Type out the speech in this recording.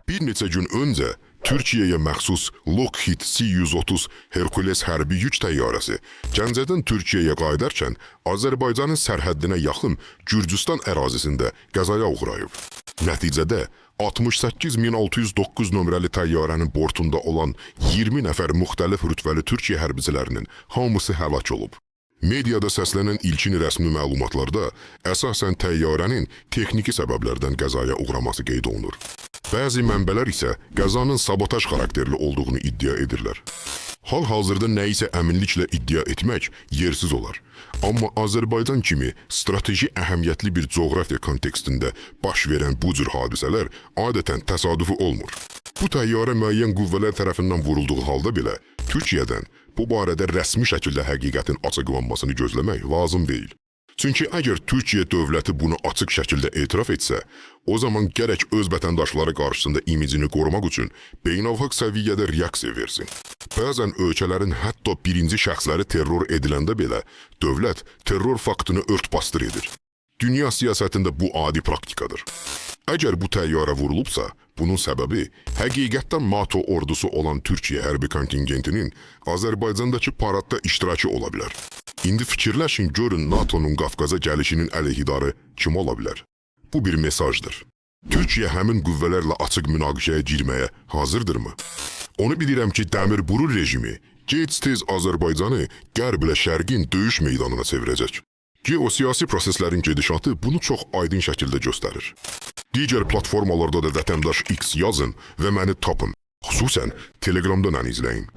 Bir neçə gün öncə Türkiyəyə məxsus Lockheed C-130 Hercules hərbi yük təyyarəsi Gəncədən Türkiyəyə qayıdarkən Azərbaycanın sərhəddinə yaxın Gürcüstan ərazisində qəzaya uğrayıb. Nəticədə 68609 nömrəli təyyarənin bortunda olan 20 nəfər müxtəlif rütbəli Türkiyə hərbiçilərinin hamısı həlak olub. Mediada səslənən ilkin rəsmi məlumatlarda əsasən təyyarənin texniki səbəblərdən qəzaya uğraması qeyd olunur. Bəzi mənbələr isə qəzanın sabotaj xarakterli olduğunu iddia edirlər. Hal-hazırda nəyisə əminliklə iddia etmək yersiz olar. Amma Azərbaycan kimi strateji əhəmiyyətli bir coğrafiya kontekstində baş verən bu cür hadisələr adətən təsadüfi olmur. Bu təyyarə müəyyən qüvvələr tərəfindən vurulduğu halda belə Türkiyədən bu barədə rəsmi şəkildə həqiqətin açıqlanmasını gözləmək lazım deyil. Çünki əgər Türkiyə dövləti bunu açıq şəkildə etiraf etsə, o zaman gərək öz vətəndaşları qarşısında imicini qorumaq üçün beynəlxalq səviyyədə reaksiya versin. Bəzən ölkələrin hətta birinci şəxsləri terror ediləndə belə dövlət terror faktını ört-basdır edir. Dünya siyasətində bu adi praktikadır. Əgər bu təyyarə vurulubsa, bunun səbəbi həqiqətdən NATO ordusu olan Türkiyə hərbi kontingentinin Azərbaycandakı paradda iştirakı ola bilər. İndi fikirləşin görün NATO-nun Qafqaza gəlişinin əleyhidarı kim ola bilər? Bu bir mesajdır. Türkiyə həmin qüvvələrlə açıq münaqişəyə girməyə hazırdırmı? Onu bilirəm ki, dəmir buru rejimi gec-tez Azərbaycanı qərblə şərqin döyüş meydanına çevirəcək. Geosiyasi proseslərin gedişatı bunu çox aydın şəkildə göstərir. Digər platformalarda da Vətəndaş X yazın və məni tapın. Xüsusən Telegramda məni izləyin.